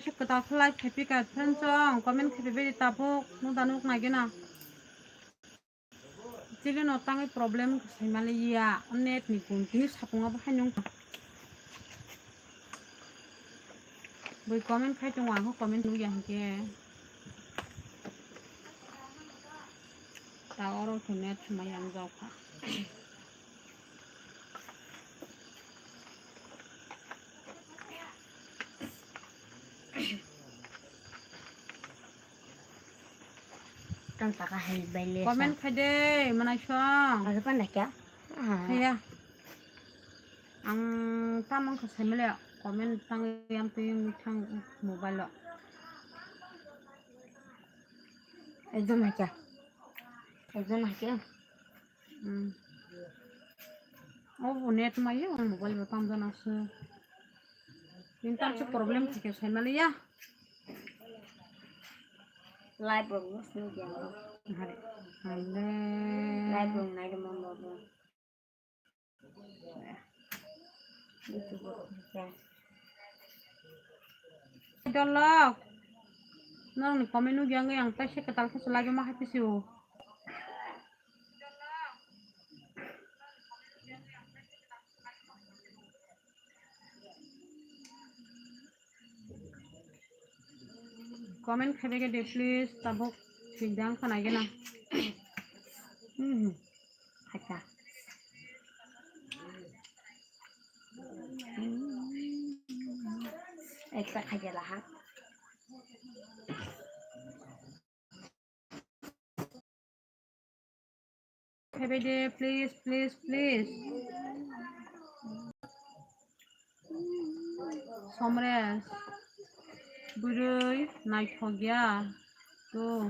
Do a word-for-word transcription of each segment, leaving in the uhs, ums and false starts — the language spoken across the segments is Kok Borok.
Kaisa kwtal khe like khaipikha friends, ang comment khaipaibai tabuk, nuk da nuk naigena. Chini no tangwi problem khe saimaliya, net ni gun tini sapung abo haino wngkha. Bui comment khai tongo, ang comment nukya hinkhe. Ta oro khe net swmai yang jokha. Tang taka hai baile. Comment khai de, manai song. Aro pan dakya? Khaya. Ang tamang khe saimale comment tang yang twi yang thang mobile lo. Ekdom hakya. Ekdom hakya. Hmm. Oh, net mayo, mobile bo tam jana se. Internet problem thike saimaliya. Live rok no sini dia. Hari. Hari. Live rok nai de mama bo. Dolok. Nang ni comment nugya ang tai se katal khe lagi ma hai pisi o. Comment khai de please, tabuk sindang khana gena. Hmm. Khaika. Ekta khaika laha. Khaibede, please, please, please. Somres, bwrwi naithok ya. To,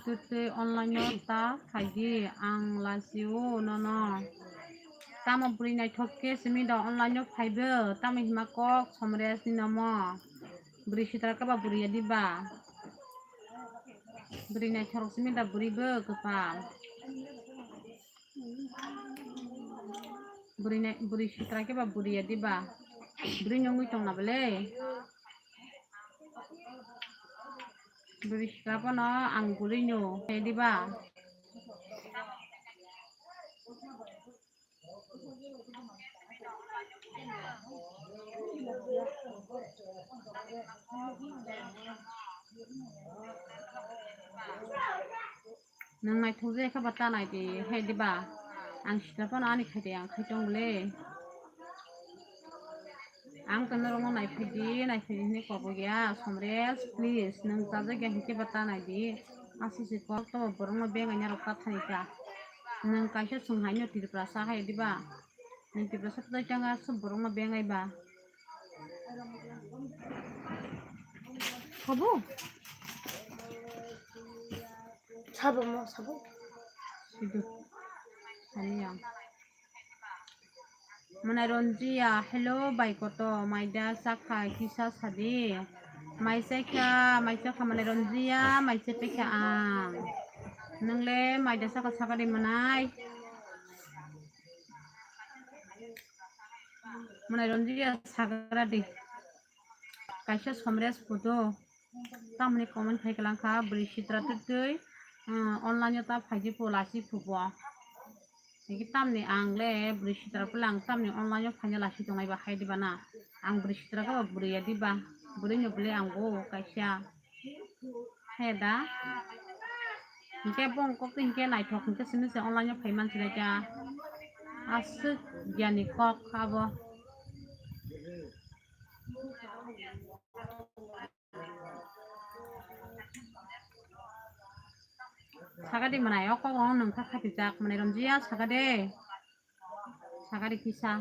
to tei online o ta phaidi, ang lachio nono. Tamo bwrwi naithok khe simi da online o phaibo, tamo hima kok Somres ni nomo. Bwrwi sitra khe ba bwrwi ya diba? Bwrwi naithok simi da bwrwi bo kwpal. Bwrwi nai, bwrwi sitra khe ba bwrwi ya diba? Bwrwi nungwi tong na bwle? Bwrwi sitra phano ang bwrwi no ya diba? Nwng naithok je khe ba ta nai di, hai di ba? Ang sitra phano ani khai di, ang khai tong le. Ang to norok no nai phai di, nai phai di hinwi kobo ya, Somres, please, nwng chajak ya hinkhe ba ta nai di. Aswk se kok to borok no bengai na rok ta thani ta. Nwng kaisa swng hai no Tiprasa hai di ba? Nwng Tiprasa to tang aswk borok no bengai ba? Sabo? Sabo mo, sabo. Sidu. Sani yang. Mwnai Ronjia, hello, bai koto, maida chakha, kisa sadi. Mai chakha, mai chakha, mwnai Ronjia, mai chakha ang. Nwngle maida chakha sakari mwnai. Mwnai Ronjia sagra di. Kaisa Somres photo. Tamni comment khai kalang kha, bwrwi sitra twi twi, ah, online o ta phaidi po lasi phubo. Hingke tamni ang le bwrwi sitra pole ang tamni online o phaina lasi tongnai ba hai diba na? Ang bwrwi sitra khe ba bwrwi ya diba? Bwrwi no bole ang bo kaisa. He da? Hingke bong kok hingke naithok hingke sini se online o phai man sinai kha. Aswk gyan ni kok abo. Sagadi mwnai o kok rok nwng kha khatijak mwnai Romjia sagadi. Sagadi kisa.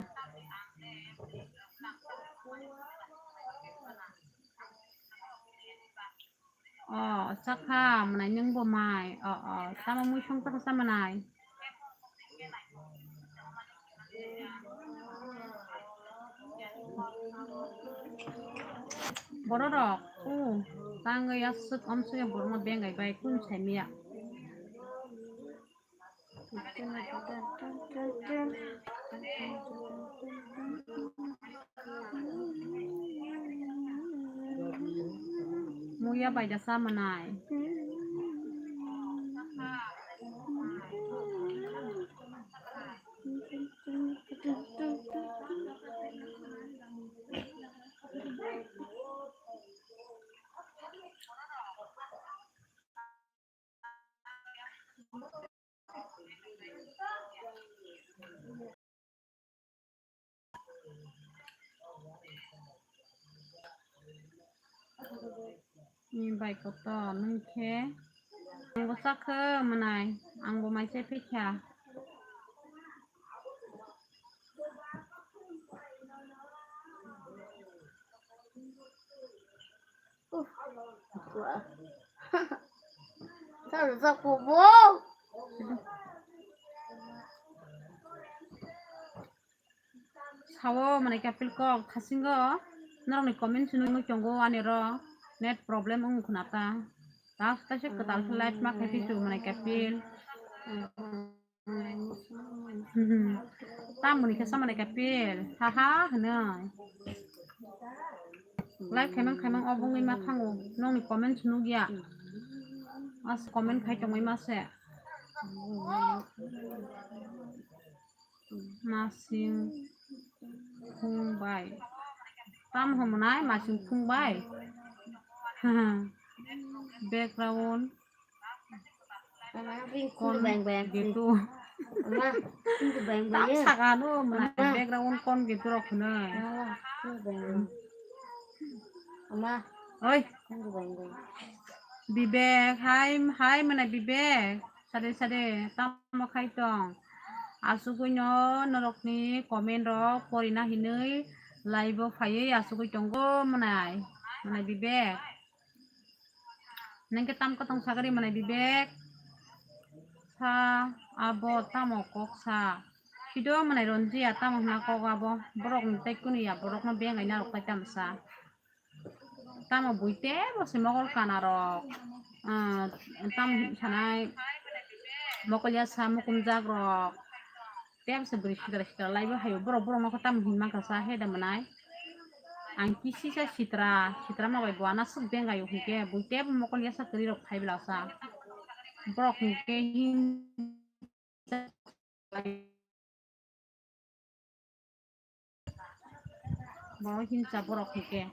O chakha mwnai nwng bo mai. O, o, tamo mui song chakha sa mwnai. Borok rok, o, tangwi aswk omswk borokno bengai bai kun saimaya. Ya bai da sa manai. Ni bai kotor nung khe. Ang bo sakhe manai, ang bo mai se phikha. Sao manai kapil kok thasingo norokni comment swnwi tongo ani oro net problem wng khna ta. Last ta se kwtal khe live ma khai pisu manai kapil. Tamoni khe samani kapil ha ha hwnwi. Like khaimang khaimang o bongwi ma thango. Nokni comments nukya. As comment khai tongwi ma se. Masing phung bai. Tam homonai masing phung bai. Background. Ama, ring kon bang bang. Gitu. Ama, ring bang bang. Tam ya. Sakano, mana background kon gitu rok hwnwi. Ama, ring bang bang. Ama. Oi. Ring bang bang. Bibek, hai, hai, mana Bibek. Sade, sade, tamo khai tong. Asugwi no norokni comment rok porina hinwi live o phaiwi asugwi tongo manai. Manai Bibek. Nang khe tam kwtang sagari manai Bibek? Sa abo tamo kok sa. Sido manai Ronjia tamo hwna kok abo. Borok ni tai kunu ya, borok no bengai narok tai tamo sa. Tamo bui tebo se mokol kana rok. Ah, tamo sanai mokol ya sa mukum jak rok. Tebse bwrwi sitra sitra laibo hayo, borok borok nokho tamo hinma kasa he da manai. Ang kisisa sitra, sitra ma bai bo ana swk bengai o hinkhe bui tebo mokol yasa kwrwi rok phai bwlasa. Borok hinkhe hin Bo hinsa borok hinkhe.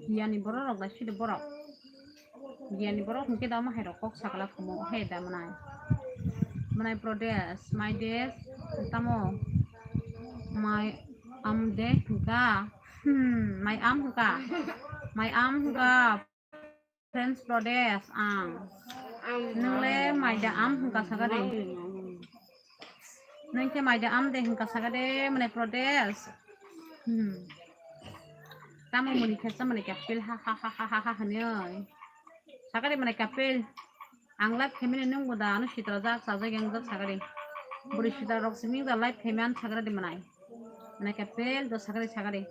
Giyani borok rok da sidi borok. Giyani borok hinkhe da omo hai rok kok sakla khumo hai da mwnai. Mwnai Pradesh, my desh, tamo, my am de hwnkha. Hmm, my am hwnkha. My am hwnkha. French Pradesh ang. Nwng le maida am hwnkha sakha de. Nwng khe maida am de hwnkha sakha de, mwnai Pradesh. Hmm. Tamo muni khe sa mwnai kapil ha ha ha ha ha ha hwnwi. Sakha de mwnai kapil. Ang live khaimani nwng bo da ano sitra jak chajak yang jak sakha de. Bwrwi sitra rok simi da live khaimani sakha de mwnai. Mwnai kapil do sakha de sakha de.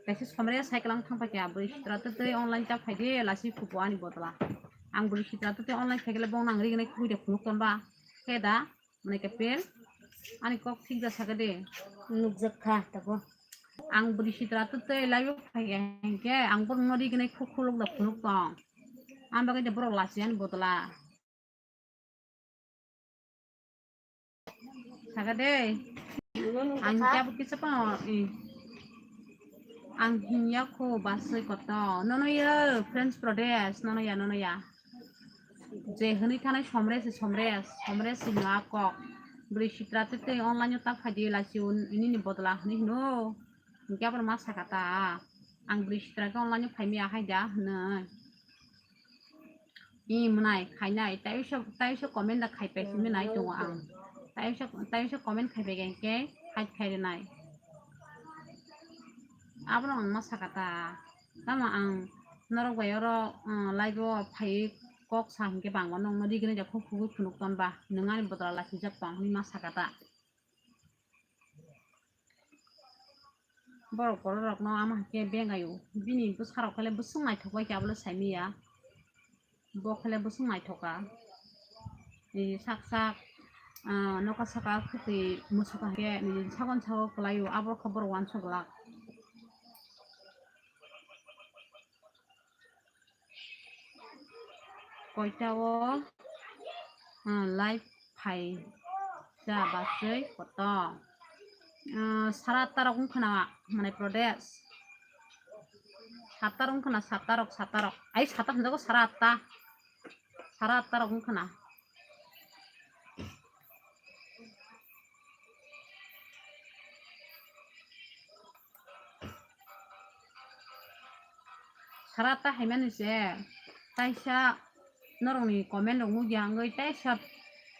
Kaisa somre cycle ang thang paikha, bwrwi sitra twtwi online ta phaidi lasi phupo ani bodla. Ang bwrwi sitra twtwi online phaikhe bong nang rignai khukui da phunuk tonba. Khe da, mwnai kapil, ani kok thik da sakha de. Nukjak kha, tabo. Ang bwrwi sitra twtwi laibo phaikha hinkhe, ang borokno rignai khuk khuluk da phunuk tong. Ang bagwi da borok lasi ani bodla. Sakha de. Ang khe abo kisa pano, eh. Ang hinya kho basui koto. Nono ya, French Pradesh, nono ya, nono ya. Je hwnwi thanai somre se somre, somre se no akok. Bwrwi sitra twtwi online o ta phaidi lasi un, ini ni bodla hwnwi hino. Hinkhe abo ma sakha ta. Ang bwrwi sitra khe online o phaimaya hai da hwnwi. I mwnai khainai, taiso, taiso comment da khai pai simi nai tongo ang. Taiso, taiso comment khai pai hinkhe khai khai rinai. Abono ang ma sakha ta. Tamo ang norok bai oro, ah, live o phai kok sa hinkhe bangma nongno rignai ja khuk khugui phunuk tonba. Nwng ani bodol lachijak tong hinwi ma sakha ta. Borok borok rokno ama hai khe bengai o. Bini bwsarok khe le bwswk naithok bai khe abo le saimanya. Bo khe le bwswk naithok kha. eh, sak sak, ah, noka saka khwtwi musuka hwnkhe nini sakon saka kwlaio, abo khe borok uansuk glak. Koita o, ah, live phai ja basui koto. Ah, sara atta rok wngkha na Manipur Pradesh. Satta rok wngkha na, satta rok, satta rok. Ai, satta hwnjago, sara atta. Sara atta rok wngkha na. Sara ta haimani se, taisa norokni comment rok nukya wngwi taisa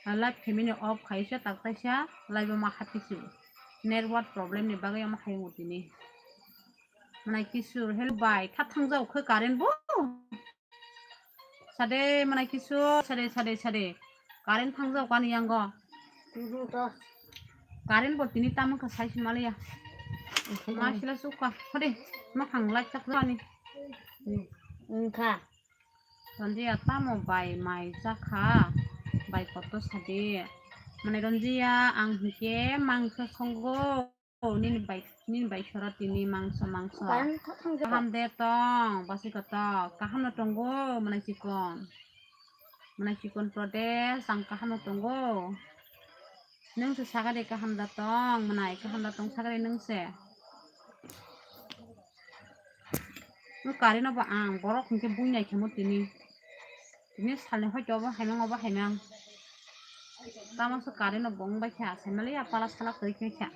live khaimani off khaisa, tak taisa live o ma hapisi. Network problem ni bagwi omo hayung tini. Manai kisur, hello bai, tha thangjao khe current bo? Sade, manai kisur, sade, sade, sade. Current thangjao kani yango. Mhm, to. Current bo tini tamo kha sai si maliya. Mhm. Ma sila sukha. Hade, ma khang light tak ani. Hmm, wngkha. Ronjiya tamo bai mai jakha? Bai koto sadi. Mane Ronjiya ang hike mangsa songo. Nini bai, nini bai sora tini mangsa, mangsa. Current kha thang jabo. Kaham de tong, basi koto. Kaham no tongo, mane chikon. Mwnai chikon Pradesh, ang kaham no tongo. Nwng se sagari kaham da tong, mwnai kaham da tong sagari nwng se. Nwng current no bo ang borok hinkhe buinai khemo tini. Tini salni hoito obo haimang obo haimang. Tamo se current no bo wng bai kha, saimali ya pala sala kwrwi khe kha.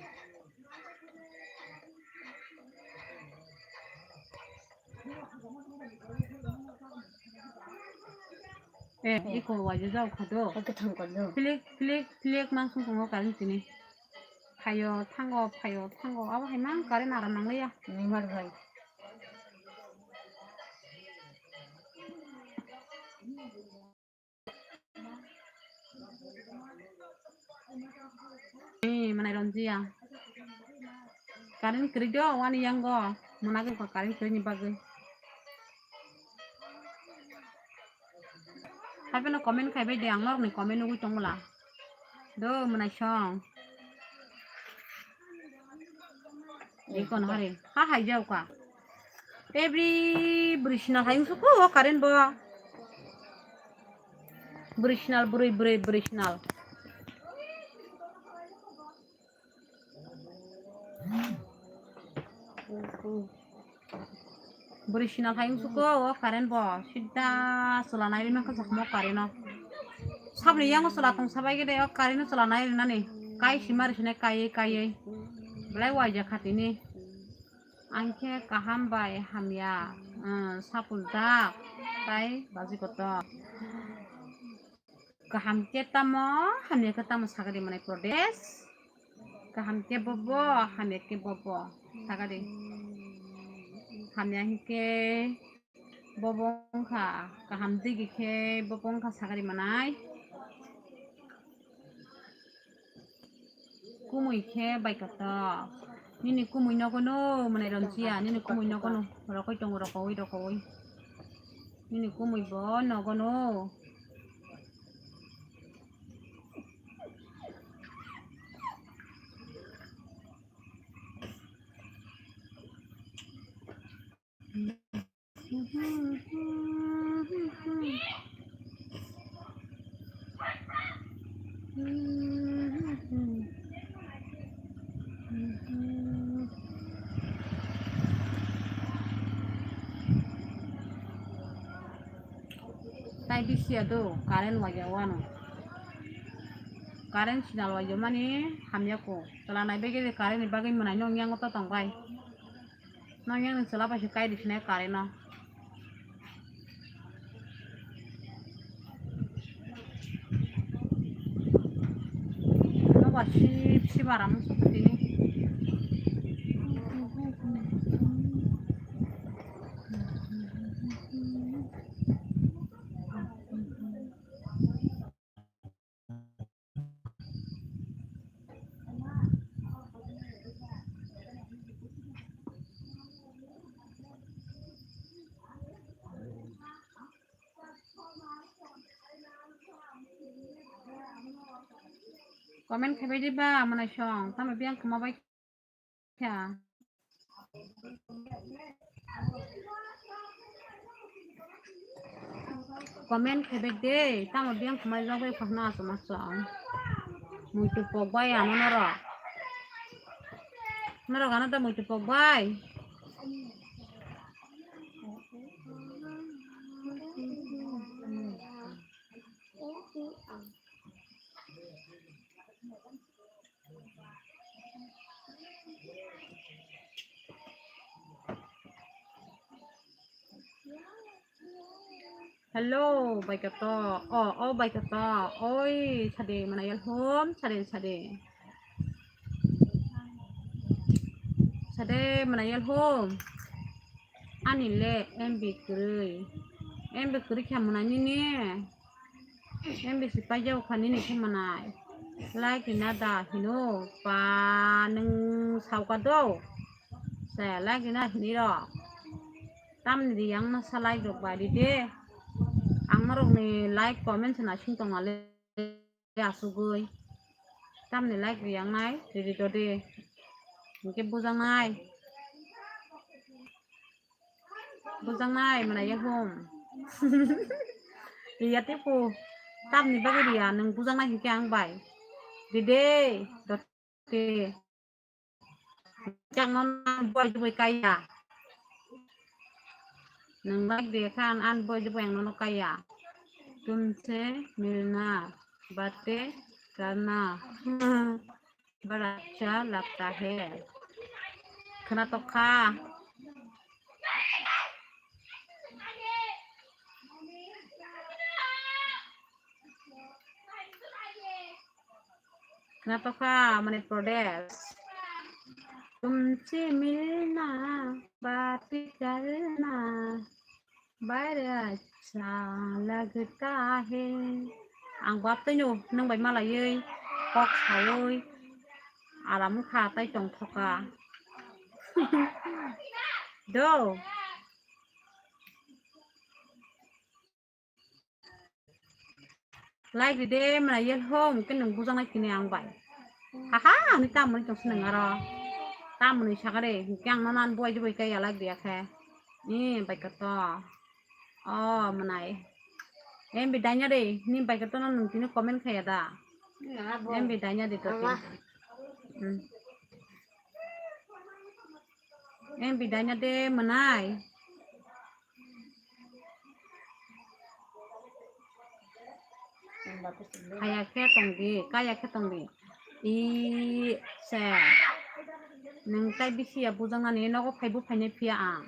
Eh, iko waja jau kha do. Oke, thang kar do. Flick, flick, flick mang sung tongo current tini. Phaio, thango, phaio, thango. Abo hai mang current aram nang ya. Ni mar bhai. Eh, mwnai Ronjiya. Current kwrwi do, wani yango. Mwnagwi kha current kwrwi ni bagwi. Haibeno comment khai bai de, ang norokni comment nugwi tongmwla. Do, mwnai song. Ikon hari. Ha hai jau ka. Every bwrwi sinal hai wngsuko o current bo. Bwrwi sinal, bwrwi, bwrwi, bwrwi sinal. Bwrwi sinal hai wngsuko o current bo. Sida chwla nai rima kha sakmo current o. Sabni yango chwla tong sabai gede o current o chwla nai rinani. Kai sima ri sinai kaiwi, kaiwi. Belai waijak kha tini. Ang khe kaham bai hamya, ah, sapuljak tai baji kotor. Kaham khe tamo, hamya khe tamo sagadi mwnai Pradesh. Kaham khe bobo, hamya khe bobo sagadi. Hamya hinkhe bobo wngkha, kaham digi khe bobo wngkha sagadi mwnai. Kumui khe bai kotor. Nini kumui nogo no, mwnai Ronjiya, nini kumui nogo no. Rokoi tongo, rokoui, rokoui. Nini kumui bo nogo no. Tai bisi ya do, current waija wano. Current sinal waija mani hamya ko. Chwla nai bagwi current ni bagwi mwnai nong yango to tong bai. Nong yang ni chwla bai se kai di sinai current no. Nobar sip sip aram sukti. Comment khaibai di ba, mwnai song, tamo biyang khama bai kha. Comment khaibai de, tamo biyang khama jok bai khokna asoma song. Muitu pok bai ano norok. Norok ano da muitu pok bai. Hello, bai kato. Oh, oh, bai kato. Oi, sade mana yal hom, sade, sade. Sade mana yal hom. Ani le M B kwrwi. M B kwrwi kha mana nini. M B si paijao kha nini khe mwnai. Like rina da hino pa nwng sauka do. Se like rina hini ro. Tamni ri yang na sa like rok bai ri de. Ang norok ni like comment se naising tong ale asugui. Tamni like ri yang nai ri ri do de. Hingke bujang nai. Bujang nai mana ya hum. Iya tipu. Tamni bagwi riya nung bujang nai hingke ang bai. Dede dote. Chang non boy boy kaya. Nung like de khan an boy boy ang nono kaya. Tumse milna bate karna. Bada acha lagta hai. Khana tokha. Khana tokha Manipur Pradesh. Tumse milna bate karna. Baire acha lagta hai. Ang bap tei no nung bai malaiwi kok sawi aram kha tai tong thoka. Do. Like ride mana yel hom ke nung bujang nai kini ang bai. Haha ani tamoni tong sinang aro. Tamoni sagare ke ang nonan boi jiboi kaya like dia khe. Ni bai kato. Oh, manai. M B danya de, ni bai kato nung tini comment khaya da. M B danya de to. M B danya de manai. Kaya khe tongdi, kaya khe tongdi. I se. Nung tai bisi ya bujang nani nogo phaibu phainai phiya ang.